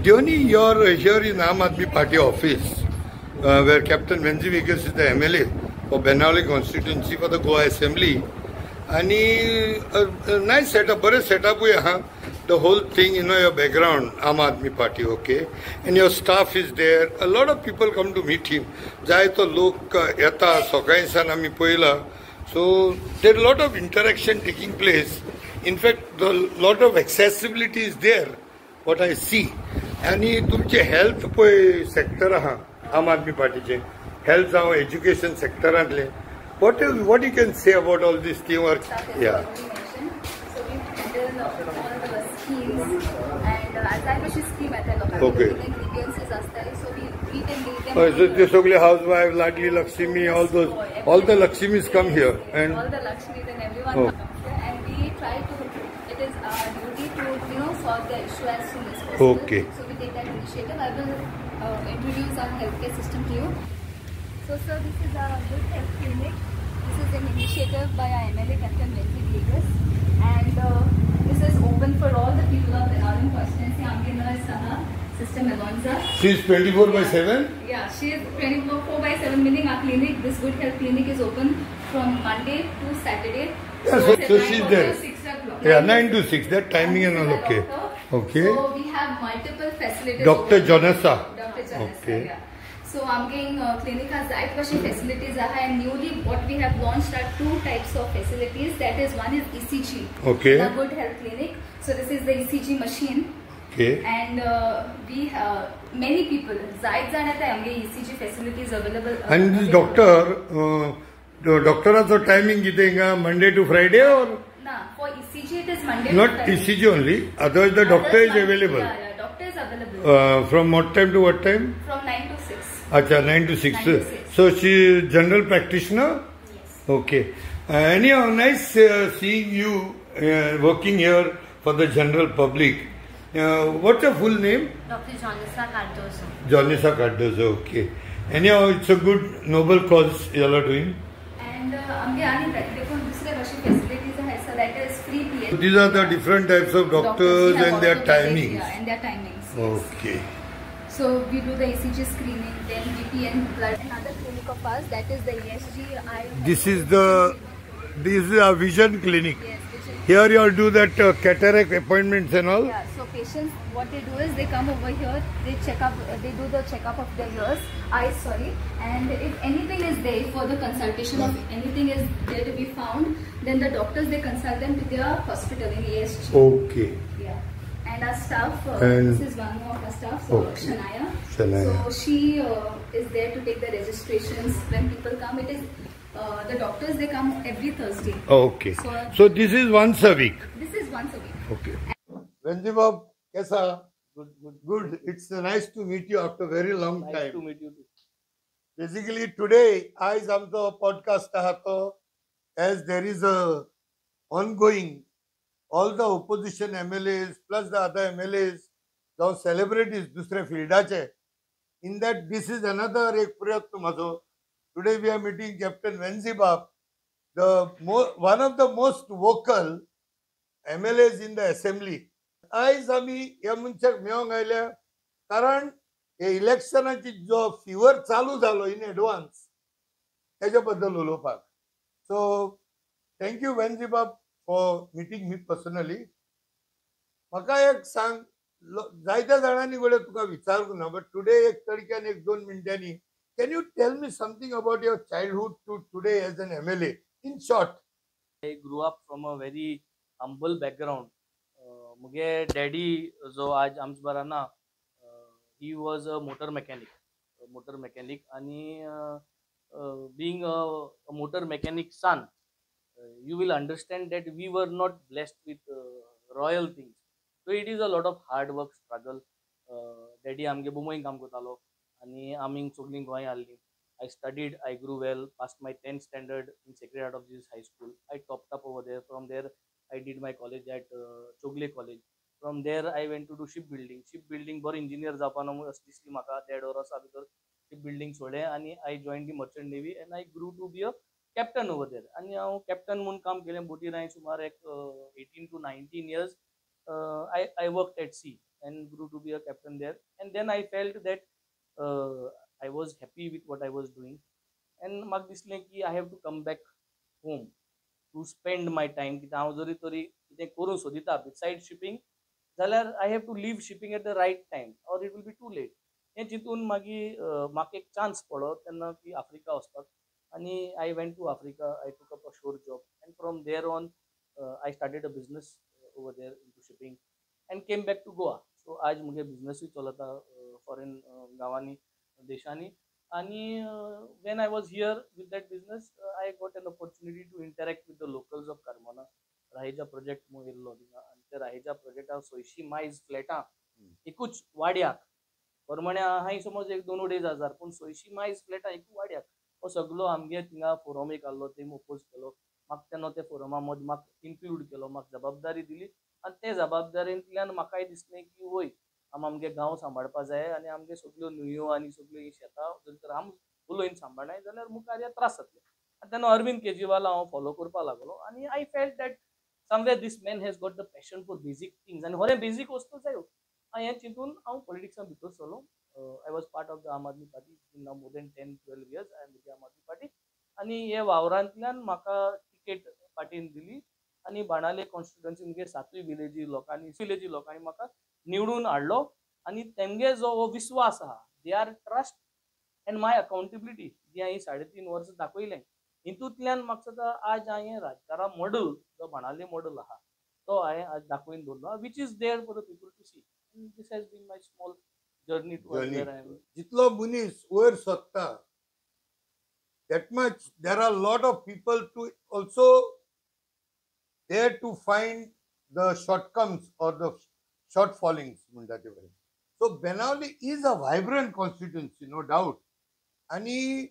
Diony, you're here in Aam Aadmi Party office, where Captain Venzy Viegas is the MLA for Benaulim constituency for the Goa Assembly. आणि nice setup, बरें सेटअपूय आहा. The whole thing, your background, Aam Aadmi Party, okay, and your staff is there. A lot of people come to meet him. जायतो लोक येता सकाळी सान आमी पळयला. So there lot of interaction taking place. In fact, the lot of accessibility is there, what I see. आनी तुमचे health पळय सेक्टर आहा, आम आदमी पार्टीचे हेल्थ जावं education सेक्टरांतले, what you can say about all this thing or Staff is yeah. Already mentioned. So we handle all the schemes and जाय तशी scheme येता लोकांक. कितें grievances आसताय, so we can give them. So ते सगळे house wife, Ladli Lakshmi, all those, all the Lakshmis come here and all the Lakshmis and everyone comes here, and we try to, it is our duty to solve the issue as soon as possible. So we take that initiative. I will introduce our healthcare system to you. So sir, this is our Good Health Clinic. This is an initiative by our MLA Captain Venzy Viegas, and this is open for all the people of Benaulim constituency. आमगे nurse आहा, Sister Melonza. She is 24/7? Yeah, she is 24/7, meaning our clinic, this Good Health Clinic, is open from Monday to Saturday. Yeah, so it's she's 9 there. to 6 o'clock. Yeah, 9 to 6, that timing and all, okay. Doctor. So we have multiple facilities Dr. over. Jonasa. Dr. Jonasa, yeah. So आमगे clinic has जायत कशी facilities आहा, and newly what we have launched are two types of facilities. That is, one is ECG. The Good Health Clinic. So this is the ECG machine. And we many people, जायत जाण येता आमगे ECG facilities available. And this doctor, डॉक्टराचो timing कितें हिंगा, Monday to Friday or? ना, for ECG it is Monday to Not Friday. ECG only, otherwise the doctor is Others available. Yeah, doctor is available. From what time to what time? From 9 to 6. Acha, 9 to 6. 9 to 6. So she is general practitioner? Yes. Okay. Anyhow, nice seeing you working here for the general public. What's your full name? Dr. Jonisa Cardozo. Jonisa Cardozo, okay. Anyhow, it's a good noble cause you all are doing. And आमगे आनी देखून दुसरे कशी facilities आहा, so that is free PH. These are the different types of doctors We have and their orthopedic, timings. Yeah, and their timings. Yes. Okay. So we do the ECG screening, then BP and blood. Another clinic of ours, that is the ESG eye. This is our vision clinic. Yes, vision. Here you all do that cataract appointments and all. Yeah, so patients, what they do is they come over here, they check up, they do the checkup of their ears, eyes, sorry, and if anything is there for the consultation of anything is there to be found, then the doctors, they consult them to their hospital in ESG. Okay. Yeah. And our staff, And this is one more of our staff, so Shania. Shania. So she is there to take the registrations when people come. It is the doctors, they come every Thursday. Okay. So, so this is once a week. This is once a week. Okay. Venzy Bob, kaisa? Good, good, good. It's nice to meet you after very long Nice time. to meet you too. Basically today, आयज आमचो podcast आहा तो, as there is a ongoing, all the opposition MLAs plus the other MLAs, जावं celebrities दुसऱ्या फिल्डाचे, in that this is another एक प्रयत्न म्हाजो. Today we are meeting Captain Venzy Bab, the one of the most vocal MLAs in the assembly. आयज आमी ह्या मनशाक मेळोंक आयल्या कारण हे इलेक्शनाची जो फिवर चालू जालो इन एडवान्स तेच्या बद्दल उलोवपाक. So thank you Venzy Bab for meeting me personally. म्हाका एक सांग, जायत्या जाणांनी घडये तुका विचारूंक ना, बट टुडे एक तडक्यान एक दोन मिनटांनी, can you tell me something about your childhood to today as an MLA in short? I grew up from a very humble background. मुगे डॅडी जो आज आमचे बरा ना, he was a motor mechanic, motor mechanic, आनी being a motor mechanic son, you will understand that we were not blessed with royal things. So it is a lot of hard work, struggle. Daddy आमगे मुंबय काम करतालो आनी आमी सगळीं गोंय हाडली. I studied, I grew well, passed my 10th standard in Sacred Heart of Jesus High School. I topped up over there. From there, I did my college at Chowgule College. From there, I went to do shipbuilding. Shipbuilding बरो engineer जावपा ना अशें दिसली म्हाका. देड वर्सां भितर shipbuilding सोडलें आनी I joined the merchant navy and I grew to be a captain over there. आनी हांव कॅप्टन म्हूण काम केलें बोटीर. हांवें सुमार एक 18 to 19 years I worked at sea. and grew to be a captain there. And then I felt that I was happy with what I was doing and म्हाका दिसलें की I have to come back home to spend my time, कित्याक हांव जरी तरी कितें करूंक सोदिता बिसायड shipping जाल्यार I have to leave shipping at the right time or it will be too late. हें चिंतून मागीर म्हाका एक चान्स पडलो तेन्ना की आफ्रिका वचपाक आनी I went to Africa. I took up a shore job and from there on I started a business over there into shipping and came back to Goa. So आज मुगे बिजनसूय चलता फॉरेन गांवांनी, देशांनी. आनी when I was here with that business, I got an opportunity to interact with the locals of Carmona. Raheja project म्हूण येयल्लो थिंगा आनी ते राहेजा प्रोजेक्टार 600 मायज फ्लॅटां एकूच वाड्याक, करमण्या आहाय समज एक दोन अडेज हजार, पूण 600 मायज फ्लॅटां एकूच वाड्याक. हो सगलो आमगे थिंगा फोरम एक आहलो, तेमी ओपोज केलो. म्हाका तेन्ना ते फोरमा मदीं म्हाका इन्क्लूड केलो, म्हाका जबाबदारी दिली आनी ते जबाबदारेंतल्यान म्हाकाय दिसलें की वय आम आमगे गांव सांबाळपा जाय आनी आमगे सगल्यो न्हंयो आनी सगल्यो हीं शेतां जर तर आम उलोवन सांबाळनाय जाल्यार मुखार हे त्रास जातले. आनी तेन्ना अरविंद केजरीवाल हांव फॉलो करपाक लागलो आनी I felt that somewhere this man has got the passion for basic things आनी होरें बेजीक वस्तू जायो. हें चिंतून हांव पॉलिटिक्सां भितर सरलो. I was part of the Aam Aadmi Party. Now more than 10-12 years I am with Aam Aadmi Party. आनी हे वावरांतल्यान म्हाका टिकेट पार्टीन दिली आनी बाणाले कॉन्स्टिट्युएन्सी मुगे सातूय विलेजी लोकांनी म्हाका निवडून हाडलो. आनी तेमगे जो हो विस्वास आहा, their trust and my accountability जी हांवें 3.5 वर्सां दाखयलें, हितूंतल्यान म्हाका दिसता आज हांवें राजकारणा मॉडल जो बाणाले मॉडल आहा तो हांवें आज दाखोवन दवरलो, which is there for the people to see. This has been my small journey to Journey. Where I am. जितलो मनीस वयर सरता, that much there are lot of people to also there to find the shortcomings or the shortfallings म्हणटा ते बरें. So Benaulim is a vibrant constituency, no doubt. आणि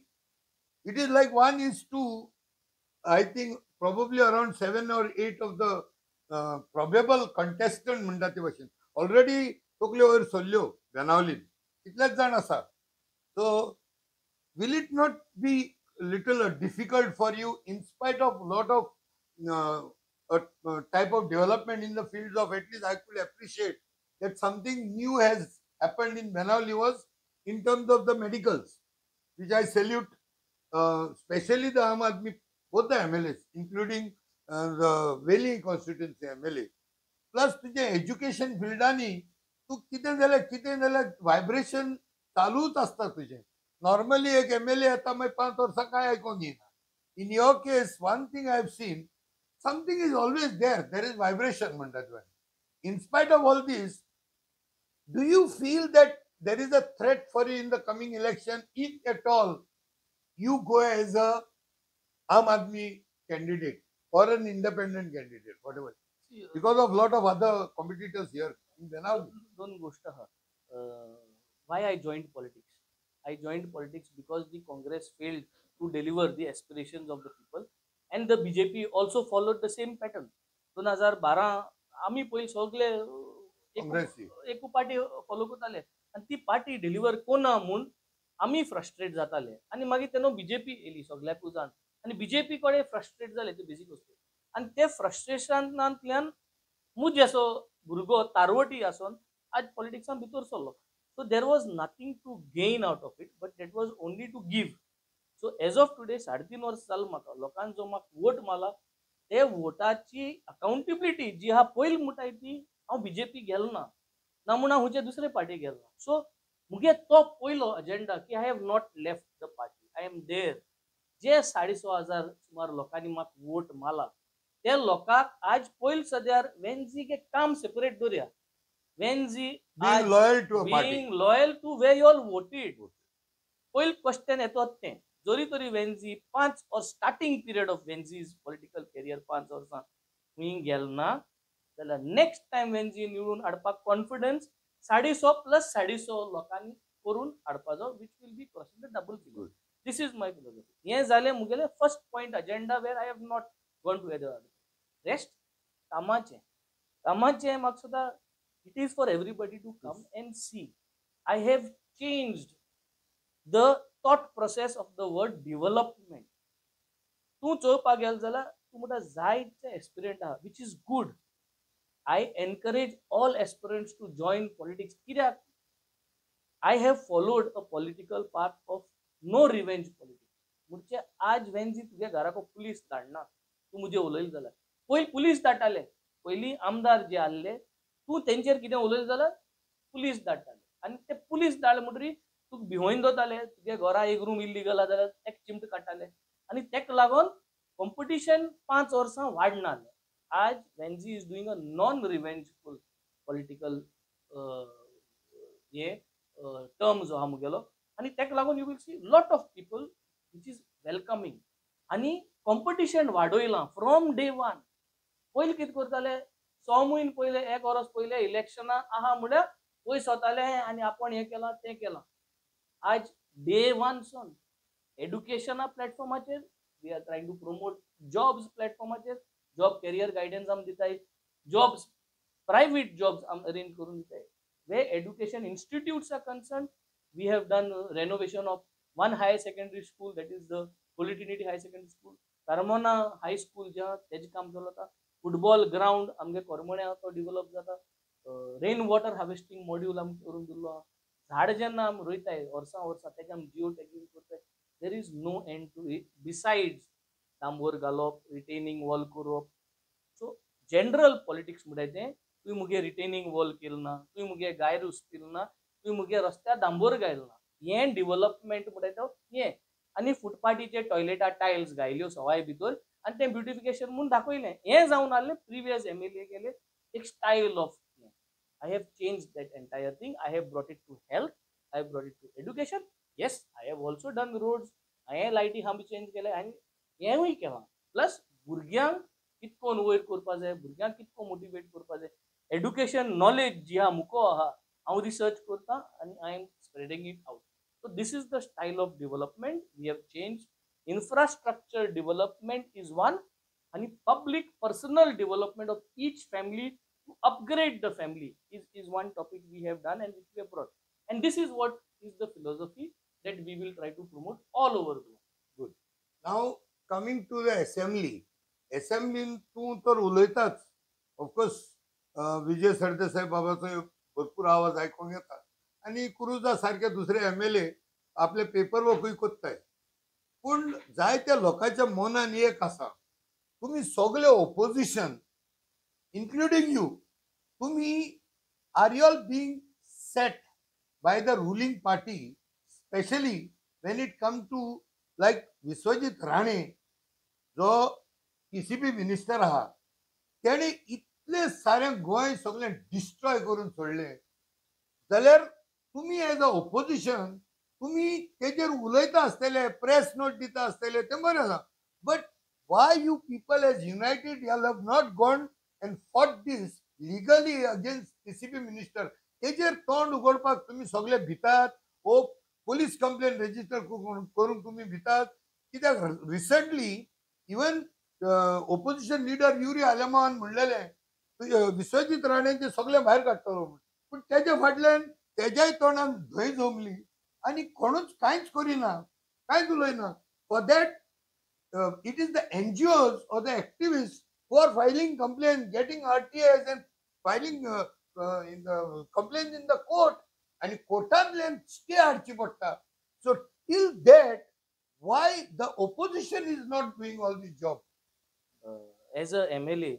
it is like 1:2, I think probably around seven or eight of the probable contestant म्हणटा ते भशेन already तकल्यो वयर सरल्यो बेनावलीन, कितलेच जाण आसा. So will it not be little difficult for you, in spite of lot of type of development in the fields of, at least I could appreciate that something new has happened in Benaulim was in terms of the medicals, which I salute, especially the Aam Aadmi, both the MLAs, including the Veli constituency MLA. Plus तुझे education फिल्डांनी तूं कितें जाल्यार vibration चालूच आसता तुजें. Normally एक MLA येता, मागीर 5 वर्सां कांय आयकोंक येना. In your case, one thing I have seen, something is always there, there is vibration म्हणटा तुवें. In spite of all this, do you feel that there is a threat for you in the coming election, if at all you go as a Aam Aadmi candidate or an independent candidate, whatever, because of lot of other competitors here in Benaulim? दोन गोष्ट आहा. Why I joined politics? I joined politics because the Congress failed to deliver the aspirations of the people and the BJP also followed the same pattern. 2012 आमी पयलीं सगळे काँग्रेसी. एकू party follow करताले आनी ती पार्टी डिलिव्हर कोना म्हूण आमी फ्रस्ट्रेट जाताले. आनी मागीर तेन्ना बीजेपी येयली सगल्याकूय जाण आनी बीजेपी कडेन फ्रस्ट्रेट जाले ते बेजीक वस्तू. आनी ते फ्रस्ट्रेशनांतल्यान मुज असो भुरगो तारवटी आसोन आज पॉलिटिक्सान भितर सरलो. So there was nothing to gain out of it, but that was only to give. So as of today 3.5 वर्स जाल म्हाका, लोकांनी जो म्हाका वोट मारला ते वोटाची अकाउंटेबिलिटी जी आहा पयलीं म्हणटाय ती हांव बीजेपी गेलो ना, ना म्हूण हांव खंयचे दुसरे पार्टी गेलो ना. सो मुगे तो पयलो एजेंडा की I have not left the party, I am there. जे 6,500 सुमार लोकांनी म्हाका वोट मारला ते लोकांक आज पयलीं सद्यार वेन्जी के काम separate दवरया, वेन्जी Being loyal to a party. Being loyal to where you all voted. पयलीं क्वेश्चन येतो तें जरी तरी वेन्जी पांच or starting period of Venzy's political career 5 वर्सां खंय गेल ना जाल्यार नेक्स्ट टायम वेन्जी निवडून हाडपाक कॉन्फिडन्स 650 प्लस 650 लोकांनी करून हाडपाचो, which will be crossing the double figure. This is my philosophy. हें जालें मुगेलें first point agenda where I have not gone together. Rest कामाचें, कामाचें म्हाका सुद्दां it is for everybody to come and see. I have changed the thought process of the word development. तूं चोवपाक गेलो जाल्यार तूं म्हणटा जायते एस्पिरंट आहा, which is good. I encourage all aspirants to join politics. कित्याक I have followed a political path of no revenge politics. म्हणजे आज वेन्झी तुज्या घराको पुलीस धाडना, तूं मुजे उलयले जाल्यार पयलीं पुलीस धाडटाले, पयलीं आमदार जे आहले तूं तेंचेर कितें उलयले जाल्यार पुलीस धाडटाले आनी ते पुलीस धाडले म्हणटरीर तुका भिवोवन दवरताले. तुगे घरा एक रूम इल्लीगल आहा जाल्यार तेका चिमट काडटाले आनी तेका लागून कॉम्पिटिशन 5 वर्सां वाडना आहलें. आज Venzy is doing a non revengeful political हे टर्म जो आहा मुगेलो आनी तेका लागून you will see lot of people which is welcoming. आनी कॉम्पिटिशन वाडयलां फ्रॉम डे वन. पयलीं कितें करताले, 6 म्हयने पयले 1 वर्स पयले इलेक्शनां आहा म्हळ्यार पयस वताले आनी आपण हें केलां तें केलां. आज डे वन सून एडुकेशना प्लॅटफॉर्माचेर we are trying to promote, jobs प्लॅटफॉर्माचेर job career guidance आमी दिताय, जॉब्स प्रायवेट जॉब्स आमी अरेंज करून दिताय. Where education institutes are concerned, we have done renovation of one higher secondary school, that is the Holy Trinity Higher Secondary School, Carmona High School जे आहा तेजें काम चालू आसा, फुटबॉल ग्रावंड आमगे कोरमण्या तो डिवलप जाता, रेन वॉटर हार्वेस्टिंग मॉड्यूल आमी करून दिल्लो आहा. झाड जेन्ना आमी रोयताय वर्सां वर्सां तेजें आमी जियो टॅगिंग करताय. There is no end to it. Besides डांबर घालप, रिटेनिंग वॉल करप. सो जनरल पॉलिटिक्स म्हणल्यार तें तुवें मुगे रिटेनिंग वॉल केलें ना, तुवें मुगे गायर उस्पिल ना, तुवें मुगे रस्त्यार डांबर घायलें ना, हें डिवलपमेंट म्हणटा तो हें. आनी फुटपाटीचे टॉयलेटा टायल्स घायल्यो सवाय भितर आनी तें ब्युटिफिकेशन म्हूण दाखयलें. हें जावन आहलें प्रिवियस एमएलए गेले एक style of. I have change that entire thing. I have brought it to health, I have brought it to education. Yes, I have also done roads, हांवें लायटी खांबे चेंज केले आनी हेंवूय केलां. प्लस भुरग्यांक कितकोन वयर करपा जाय, भुरग्यांक कितको मोटिवेट करपा जाय, एडुकेशन नॉलेज जी आहा मुको आहा हांव रिसर्च करता आनी I am spreading it out. So this is the style of development we have change. Infrastructure development is one आनी public personal development of each family to upgrade the family is one topic we have done and which we have brought. And this is what is the philosophy that we will try to promote all over Goa. Good. Now coming to the assembly. Assembly तूं तर उलयताच. Of course Vijay Sardesai बाबाचो भरपूर आवाज आयकूंक येता आनी क्रुजा सारके दुसरे MLA आपले पेपर वर्कूय करताय. पूण जायत्या लोकांच्या मनान एक आसा, तुमी सगळे ओपोजिशन including you, तुम्ही are you all being set by the ruling party, especially when it comes to like Vishwajit Rane, जो TCP minister आहा, तेणे इतले सारे गोंय सगळें डिस्ट्रॉय करून सोडलें जाल्यार तुमी एज अ ओपोजिशन तुमी तेजेर उलयता आसतले, प्रेस नोट दिता आसतले, तें बरें आसा. But why you people as united you have not gone and fought this legally against TCP minister? तेजेर तोंड उगडपाक तुमी सगळे भितात, वो पुलीस कंप्लेन रजिस्टर करूंक तुमी भितात. कित्याक recently even opposition leader Yuri आलेमान म्हणलेलें Vishwajit राणेचे सगळे भायर काडटलो म्हूण, पूण तेजे फाटल्यान तेज्याय तोंडान धंय जमली आनी कोणूच कांयच करिना, कांयच उलयना. For that it is the NGOs or the activist who are filing complaints, getting RTIs and filing in the complaints in the court, and कोर्टांतल्यान stay हाडची पडटा. So till that, why the opposition is not doing all this job? As a MLA,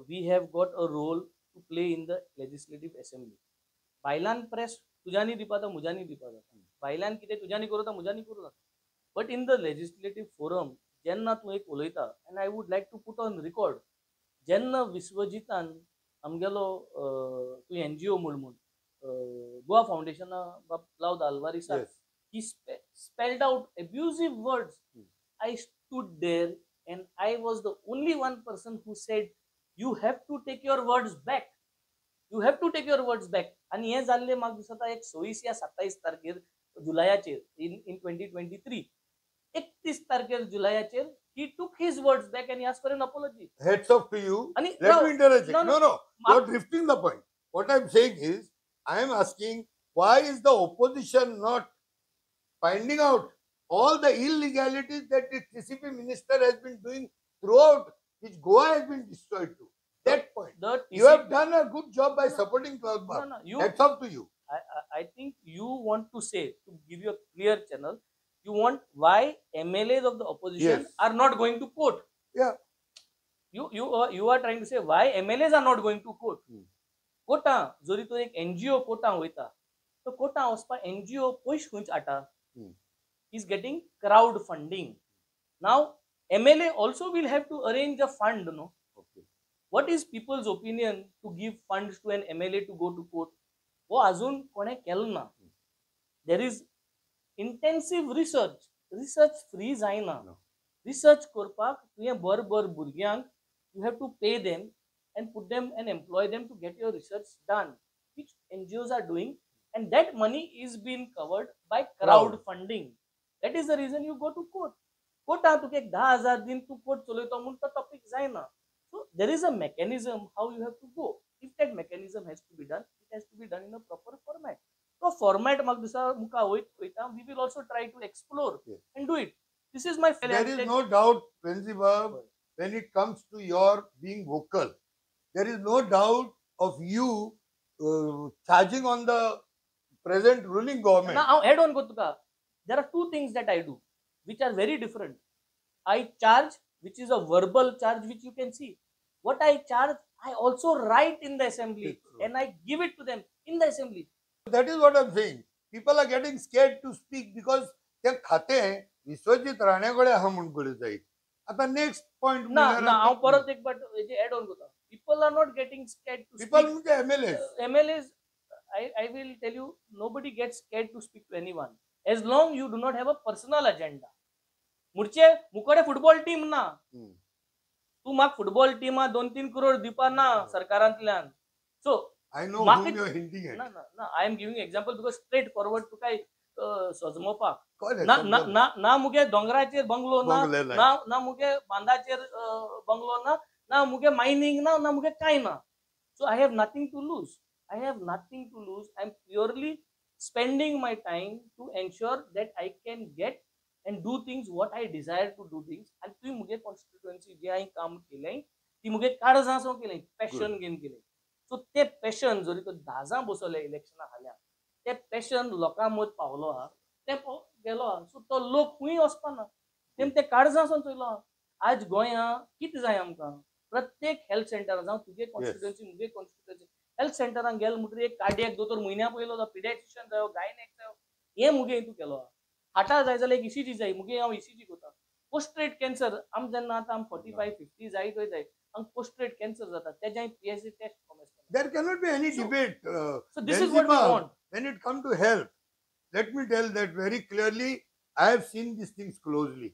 we have got a role to play in the legislative assembly. बायलान press तुज्यांनी दिवपा जाता, म्हज्यांनी दिवपा जाता, बायलान कितें तुज्यांनी करूं जाता, म्हज्यांनी करूं जाता. But in the legislative forum जेन्ना तूं एक उलयता, and I would like to put on record, जेन्ना विश्वजितान आमगेलो तूं एनजीओ म्हूण गोवा फावंडेशना बाब Claude आल्वारीसाक he spelled out abusive words. I stood there and I was the only one person who said, you have to take your words back. You have to take your words back. आनी हें जाल्लें म्हाका दिसता एक 26 या 27 तारखेर जुलयाचेर in 2023. 31 तारखेर जुलयाचेर he took his words back and he asked for an apology. Heads off to you. And let me interject. No. You're drifting the point. What I'm saying is, I am asking, why is the opposition not finding out all the illegalities that the TCP minister has been doing throughout, which Goa has been destroyed to? That point. You have done a good job by supporting Klaus Bab. That's up to you. I think you want to say, to give you a clear channel, you want why MLAs of the opposition are not going to court. Yeah. You are trying to say why MLAs are not going to court. कोर्टां जरी तूं एक NGO कोर्टां वयता तो कोर्टां वचपाक NGO पयशे खंयच हाडटा? Is getting crowd funding. Now MLA also will have to arrange a fund, no? What is people's opinion to give funds to an MLA to go to court? हो अजून कोणें केलो ना. There is intensive research. Research free जायना. Research करपाक तुवें बरोबर भुरग्यांक you have to pay them and put them and employ them to get your research done, which NGOs are doing, and that money is being covered by crowd funding. That is the reason you go to court. कोर्टान तुका एक 10,000 दिन तूं court चलयतो म्हूण तो topic जायना. So there is a mechanism how you have to go. If that mechanism has to be done, it has to be done in a proper format. तो format म्हाका दिसा मुखार वयता, we will also try to explore and do it. This is my There is no doubt, Venzy Bab, when it comes to your being vocal, there is no doubt of you charging on the present ruling government. ना, हांव add on करता तुका. There are two things that I do which are very different. I charge, which is a verbal charge, which you can see. What I charge, I also write in the assembly and I give it to them in the assembly. That is what I'm saying. People are getting scared to speak because ते खाते विश्वजीत राणे कडेन आहा म्हूण करूं जाय. आतां next point ना ना, हांव परत एक but add on करता. People are not getting scared to people म्हणजे MLAs. MLAs, I will tell you, nobody gets scared to speak to anyone as long you do not have a personal agenda. मुडचे मुकडे football team ना, तूं म्हाका football टिमा 2-3 करोड दिवपा ना सरकारांतल्यान. So I know whom you are hinting at. ना ना ना, I am giving example because straight forward तुका सजमोवपाक ना ना ना मुगे दोंगराचेर बंगलो ना, ना मुगे बांदाचेर बंगलो ना, ना मुगे मायनिंग ना, ना मुगे कांय ना. So I have nothing to lose. I have nothing to lose. I am purely spending my time to ensure that I can get and do things what I desire to do things. आनी तुवें मुगे constituency जें हांवें काम केलें ती मुगे काळजां सावन केलें, पॅशन घेवन केलें. सो तें पॅशन जरी तो 10 जाण बसवले इलेक्शना हाल्या, तें पॅशन लोकां मद पावलो आहा, तें गेलो आहा. सो तो लोक खंय वचपाना, तेम तें काळजां सावन चोयलो आहा. आज गोंया कितें जाय आमकां, प्रत्येक हेल्थ सेंटरान, जावं तुगे कॉन्स्टिट्युएन्सी मुगे कॉन्स्टिट्युएन्सी, हेल्थ सेंटरान गेलो म्हणटकीर एक कार्डियक दोतोर म्हयन्या पयलो जावं पिडियाट्रिशियन जायो, गायनेक जायो, हें मुगे हितून केलो आहा. हार्टा जाय जाल्यार एक ईसीजी जाय, मुगे हांव ईसीजी करता. पोस्ट्रेट कॅन्सर आम जेन्ना आतां आम 45-50 जायत वयताय, आमकां पोस्ट्रेट कॅन्सर जाता, तेजें पीएसए टेस्ट कॉमेस. There cannot be any debate. So this is what we want. When it comes to health, let me tell that very clearly, I have seen these things closely.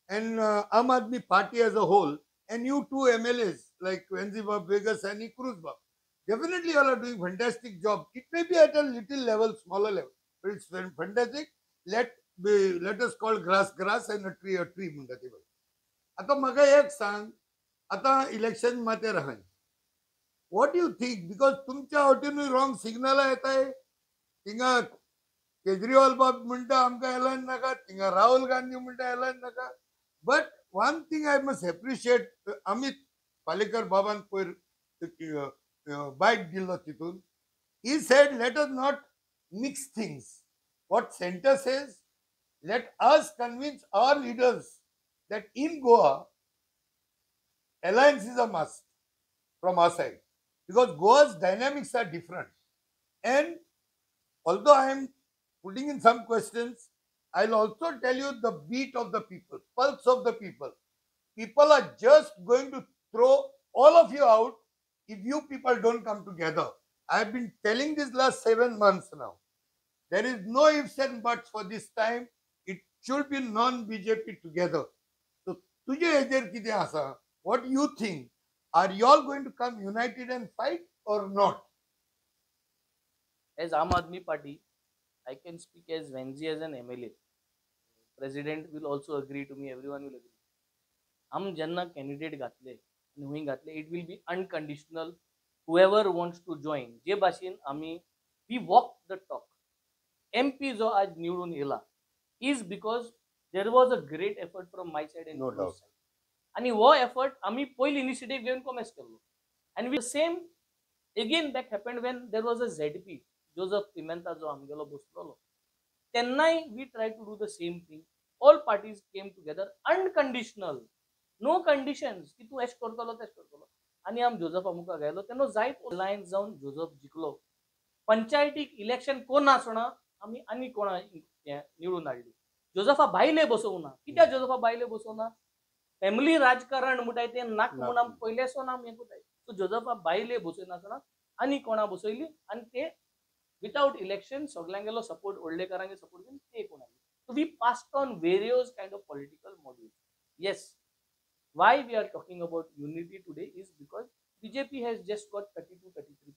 And Aam Aadmi Party as a whole, and you two MLAs like Venzy Bab Viegas and Cruz Bab, definitely you all are doing fantastic job. It may be at a little level, smaller level, but it's fantastic. Let us call grass grass and a tree a tree म्हणटा ते. आतां म्हाका एक सांग, आतां election मातेर आहाय, what you think? Because तुमच्या वटेनूय wrong सिग्नलां येताय. थिंगा केजरीवाल बाब म्हणटा आमकां एलायन्स नाका, थिंगा राहुल गांधी म्हणटा एलायन्स नाका. But one thing I must appreciate, Amit Palekar बाबान पयर बायट दिल्लो तितून, he said let us not mix things. What centre says, let us convince our leaders that in Goa, alliance is a must from our side, because Goa's dynamics are different. And although I am putting in some questions, I'll also tell you the beat of the people, pulse of the people. People are just going to throw all of you out if you people don't come together. I have been telling this last 7 months now. There is no ifs and buts for this time. It should be non-BJP together. So, tujhe ejer kite asa, what you think? Are you all going to come united and fight or not? As Aam Aadmi Party, I can speak as Venzy as an MLA. President will also agree to me, everyone will agree. Am jenna candidate ghatle, ani huy ghatle, it will be unconditional. Whoever wants to join, je bhashen ami, we walk the talk. MP जो आज निवडून येला is because there was a great effort from my side and no doubt. आणि हो effort आमी पयली initiative घेवन कॉमेस केल्लो. And we same again that happened when there was a ZP, Joseph Pimenta जो आमगेलो बसलेलो, तेन्नाय we try to do the same thing. All parties came together unconditional, no conditions की तूं एश करतलो तेश करतलो. आनी आम जोजफा मुखार गेलो तेन्ना जायत अलायन्स जावन जोजफ जिखलो. पंचायतीक इलेक्शन कोण आसना आमी आनी कोणा निवडून हाडली. जोजफा बायले बसोवना. कित्याक जोजफा बायले बसोवना? फॅमिली राजकारण म्हणटाय तें नाक म्हूण आमी पयलें आमी हें करताय. सो जोजफा बायले बसयनासतना आनी कोणा बसयली आनी ते विदाउट इलेक्शन सगल्यांगेलो सपोर्ट, व्हडलेकारांगे सपोर्ट घेवन ते कोण हाडली. So we passed on various kind of political models. Yes, why we are talking about unity today is because BJP has just got 32-33%.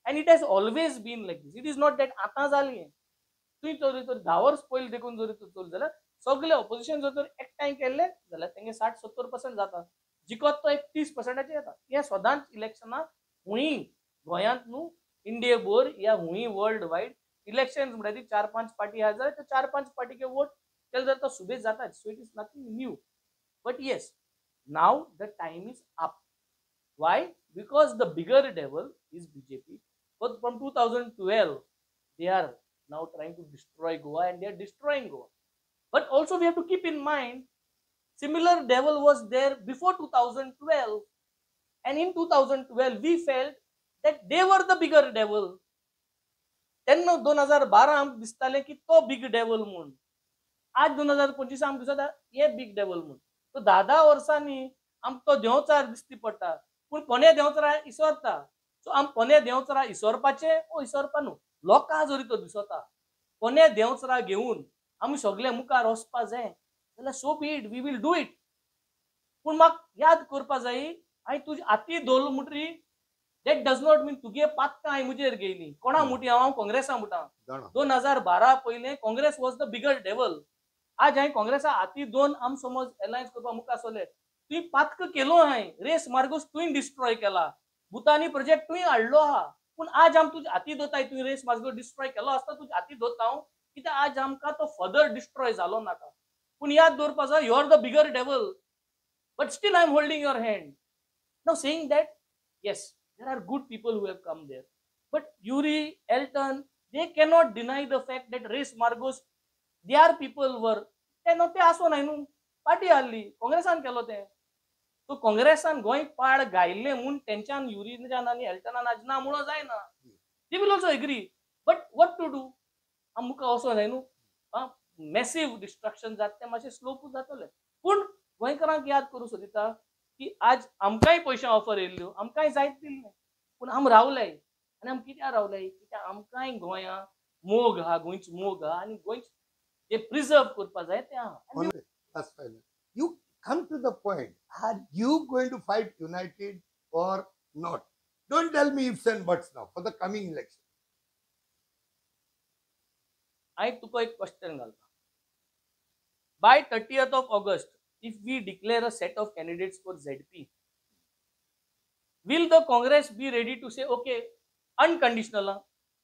And it has always been like this. It is not that आतां जाली. तुवें जरी तर 10 वर्स पयलीं देखून जरी तर चोयलें जाल्यार सगळे ऑपोजिशन जर तर एकठांय केल्ले जाल्यार तेंगे 60-70% जाता. जिखत तो एक 30%चेर येता. हें सदांच इलेक्शनां हुंय गोंयांत न्हू, इंडिये भर या हुंय वर्ल्ड वायड इलेक्शन म्हणटा ती 4-5 पार्टी आहा जाल्यार ते 4-5 पार्टीके वोट केले जाल्यार तो सुबेज जाता. So it is nothing new. But yes, now the time is up. Why? Because the bigger devil is BJP. But from 2012 they are now trying to destroy Goa, and they are destroying Goa. But also we have to keep in mind, similar devil was there before 2012, and in 2012 we felt that they were the bigger devil. तेन्ना 2012 आमकां दिसतालें की तो big devil म्हूण. आज 2025 आमकां दिसता हे बिग डेवल म्हूण. तो 10-10 वर्सांनी आमकां तो देंवचार दिसती पडटा, पूण पोने देंवचारा इसोरता. सो आम पोने देंवचारा इसोरपाचें ओ इसोरपा न्हू, लोकां जरी तो दिसता पोने देंवचारा घेवन आमी सगळे मुखार वचपा जाय जाल्यार so be it, we will do it. पूण म्हाका याद करपा जाय, हांवें तुजी हाती धरलो म्हणटरी that does not mean तुगे पातकां हांवें म्हजेर घेयली. कोणा मुठी हांव काँग्रेसा मुठा. 2012 पयलें Congress was the bigger devil. आज हांवें काँग्रेसा हाती दोन आम समज एलायन्स करपा मुखार सरले, तुवें पातक केलो, हांवें रेस मार्गोस तुवें डिस्ट्रॉय केला, भुतानी प्रोजेक्ट तुवें हाडलो आहा. पूण आज आम तुजे हाती दोताय, तुवें रेस मार्गोस डिस्ट्रॉय केलो आसता तुजे हाती दोता हांव, कित्याक आज आमकां तो फर्दर डिस्ट्रॉय जालो नाका. पूण याद दवरपा जाय, you are the bigger devil, but still I am holding your hand. Now saying that, yes, there are good people who have come there, but Yuri, Elton, they cannot deny the fact that Reis Margos, their people were, तेन्ना ते आसो नाय न्हू, party हाडली काँग्रेसान केलो तें. So काँग्रेसान Goa पाड घायल्लें म्हूण तेंच्यान युरीच्यान आनी एल्टनान आज ना म्हणून जायना. They will also agree, but what to do? आम मुखार वचो जाय न्हू, मॅसीव डिस्ट्रक्शन जाता तें मातशें स्लोप जातलें. पूण गोंयकारांक याद करूं सोदिता की आज आमकांय पयशे ऑफर येयल्ल्यो, आमकांय जायत दिल्लें, पूण आम रावले. आनी आम कित्याक रावले? कित्याक आमकांय गोंया मोग आहा, गोंयचो मोग आहा आनी गोंयचें जे प्रिजर्व करपा जाय तें आहा. You come to the point, are you going to fight united or not? Don't tell me ifs and buts now for the coming election. हांवें तुका एक क्वेश्चन घालता. By 30th of August, if we declare a set of candidates for ZP, will the Congress be ready to say, okay, unconditional?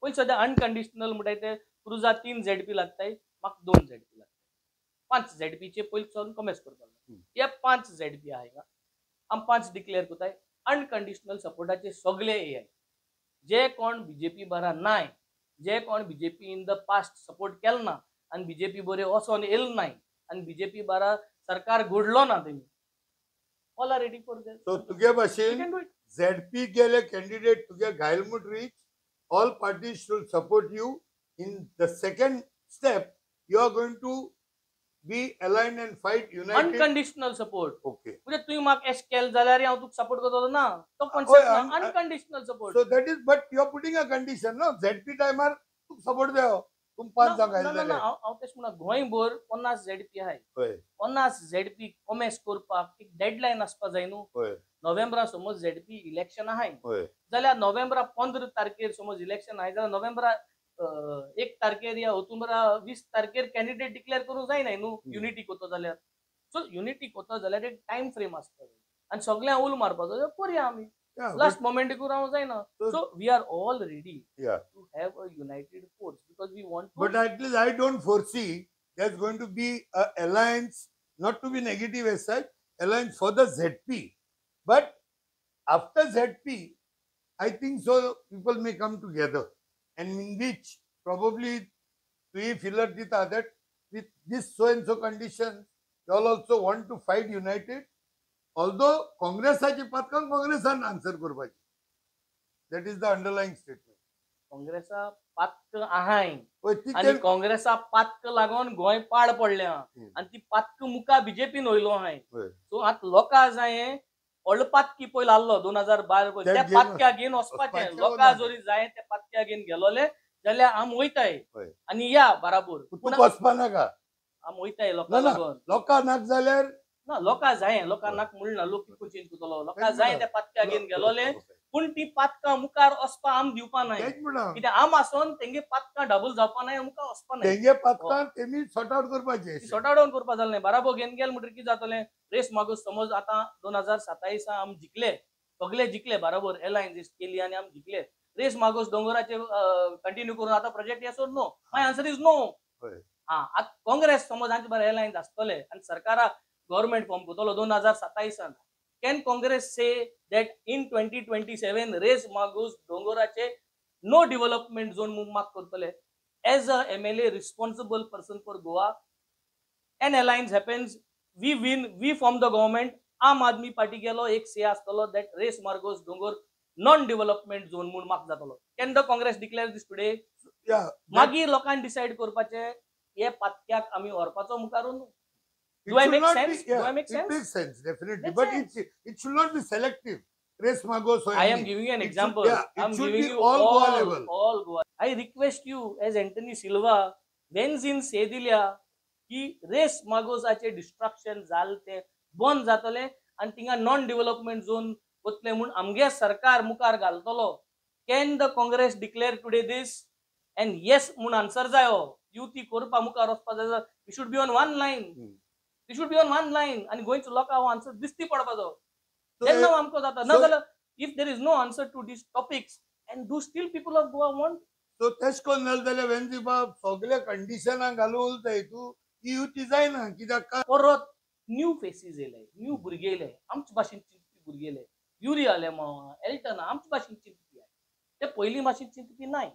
पयलीं सद्या unconditional म्हणटाय ते क्रुजा 3 ZP लागताय, म्हाका 2 ZP लागताय. 5 ZPचे पयलीं सावन कमेस करपाक जाय. हे 5 ZP आहाय हिंगा, आम 5 डिक्लेअर करताय अनकंडिशनल सपोर्टाचे सगळे येयाय. जे कोण बीजेपी बरा नाय, जे कोण BJP in the past support केलो ना आनी बीजेपी बरें वचोन येयलो नाय आनी बीजेपी बारा सरकार घडलो ना, तेमी all are ready for that. So तुगे भाशेन ZP गेले कॅन्डिडेट तुगे घायल म्हणटरीच all parties should support you. In the second step you are going to be aligned and fight united. Unconditional support. Okay. म्हणजे तुवें म्हाका एश केलें जाल्यार हांव तुका सपोर्ट करतलो ना, तो कॉन्सेप्ट ना. Unconditional support. So that is, but you are putting a condition no, ZP टायमार तुका सपोर्ट जायो, तुम 5 जाण घायले जाल्यार. हांव तेश म्हणा, गोंयभर 50 ZP आहाय, 50 ZP कॉमेस करपाक एक डेडलायन आसपा जाय न्हू. नोव्हेंबरा समज ZP election आहाय जाल्यार नोव्हेंबरा 15 तारखेर समज इलेक्शन आहाय जाल्यार नोव्हेंबरा 1 तारखेर या ऑक्टोबरा 20 तारखेर कॅन्डिडेट डिक्लेअर करूंक जायना न्हू युनिटी कोतो जाल्यार. सो युनिटी कोतो जाल्यार एक टायम फ्रेम आसता आनी सगळ्यांक उलो मारपाचो करुया आमी, लास्ट मोमेंट करूंक जायना. So we are all ready to have a united force because we want. But at least I don't foresee there is going to be a alliance, not to be negative as such, alliance for the ZP, but After ZP I think so people may come together and in which probably तुवें filler दिता that with this so and so condition you all also want to fight united, although काँग्रेसाची पातकां काँग्रेसान answer करपाची. That is the underlying statement. काँग्रेसा पातक आहाय हय ती आनी काँग्रेसा पातक लागून गोंय पाड पडलें आनी ती पातक मुखार बीजेपीन वयलो आहाय. सो आतां लोकां जाय व्हडलो पातकी पयलो आहलो 2012 त्या पातक्या घेवन वचपाचें. लोकां जरी जाय त्या पातक्या घेवन गेलोले जाल्यार आम वयताय आनी या बराबर. वचपा नाका, आम वयताय लोकां लागून. लोकां नाक जाल्यार ना, लोकां जाय, लोकां नाक म्हणना, लोक कितको चेंज करतलो. लोकां जाय त्या पातक्या घेवन गेलोले, पूण ती पातकां मुखार वचपा आम दिवपा नाय. कित्याक आम आसोन तेंगे पातकां डबल जावपा नाय, मुखार वचपा नाय. तेंगे पातकां तेमी सॉर्ट आउट करपाचें. सॉर्ट आउट करपा जालें नाय. बराबर घेवन गेले म्हणटकीर कितें जातलें? रेस मागूस समज आतां 2027 आम जिखले, सगले जिखले बराबर, एलायन्स केली आनी आम जिखले. रेस मागूस दोंगराचे कंटिन्यू करून आतां project yes or no? My answer is no. हा, आतां काँग्रेस समज आमचे बरें एलायन्स आसतले आनी सरकाराक गव्हर्मेंट फॉर्म करतलो 2027. Can Congress say that in 2027 Reis Magos दोंगराचे no development zone म्हूण माग करतले? As a MLA responsible person for Goa, an alliance happens, we win, we form the government. Aam Aadmi party गेलो एक से आसतलो that Reis Magos Dongor non development zone म्हूण माग जातलो. Can the Congress declare this today? मागीर लोकांनी decide करपाचें हे पातक्याक आमी व्हरपाचो मुखारून. Do I make sense? Yeah, Do I make sense? It makes sense, definitely. Makes but sense. It should not be selective. Reis Magos or I am giving you an example. Should, yeah, I am should giving be you all Goa level. All Goa. I request you as Anthony Silva, Venzin से दिल्या की race मागोसाचे destruction जाल ते बंद जातले आनी थिंगा non development zone वतले म्हूण आमगे सरकार मुखार घालतलो. Can the Congress declare today this? And yes म्हूण आन्सर जायो. युती करपा मुखार वचपा जाय. We should be on one line. We should be on one line. आनी गोंयचो लोकांक हो आन्सर दिश्टी पडपाचो तेन्ना आमकां जाता. ना जाल्यार if there is no answer to these topics and do still people of Goa want. So तेश कोन्न जालें जाल्यार वेन्झी बाब सगल्या कंडिशनां घालून उरताय तूं ही युती जायना कित्याक परत न्यू फेसीस येयले, न्यू भुरगे येयले, आमचे भाशेन चिंतपी भुरगे येयले. युरी आलेमांव, एल्टन आमचे भाशेन चिंतपी ते पयलीं भाशेन चिंतपी नाय.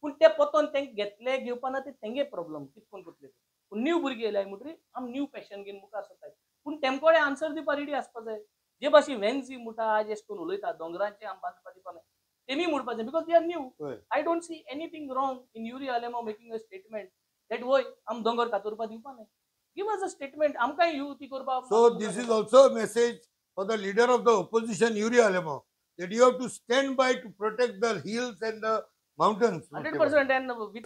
पूण ते पोतोन तेंकां घेतले घेवपा ना ते तेंगे प्रॉब्लम कितकोन करतले. पूण न्यू भुरगे येयले म्हणटकीर आम न्यू पॅशन घेवन मुखार सरताय. पूण तेमकोडे आन्सर दिवपा रेडी आसपा जाय. जे भाशेन वेन्झी म्हणटा आज एश कोन्न उलयता दोंगरांचे आम बांदपा दिवपा नाय तेमी म्हणपाचें because they are new. I don't see anything wrong in Yuri Alemao making a statement that वय आम दोंगर कातुरपा दिवपा नाय. Give us a statement. आमकां युती करपा. So this is also a message for the leader of the opposition, Yuri Alemao, that you have to stand by to protect the hills and the mountains. 100% and with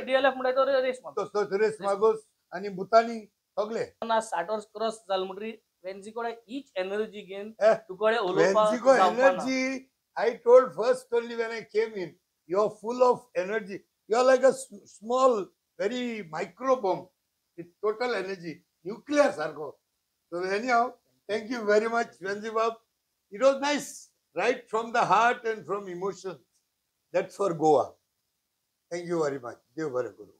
DLF म्हणटा तो race Magos. तो race Magos आनी भुतानी सगळे. 60 वर्स cross जाल म्हणटकीर वेन्झी कडेन each energy घेवन तुकडे उलोवपाक. वेन्झीको energy, I told first only when I came in, you are full of energy. You are like a small, very micro bomb with total energy, nuclear sarko. So anyhow, thank you very much, Venzi Bab. It was nice, right from the heart and from emotions. That's for Goa. Thank you very much. Dev Bhare Guru.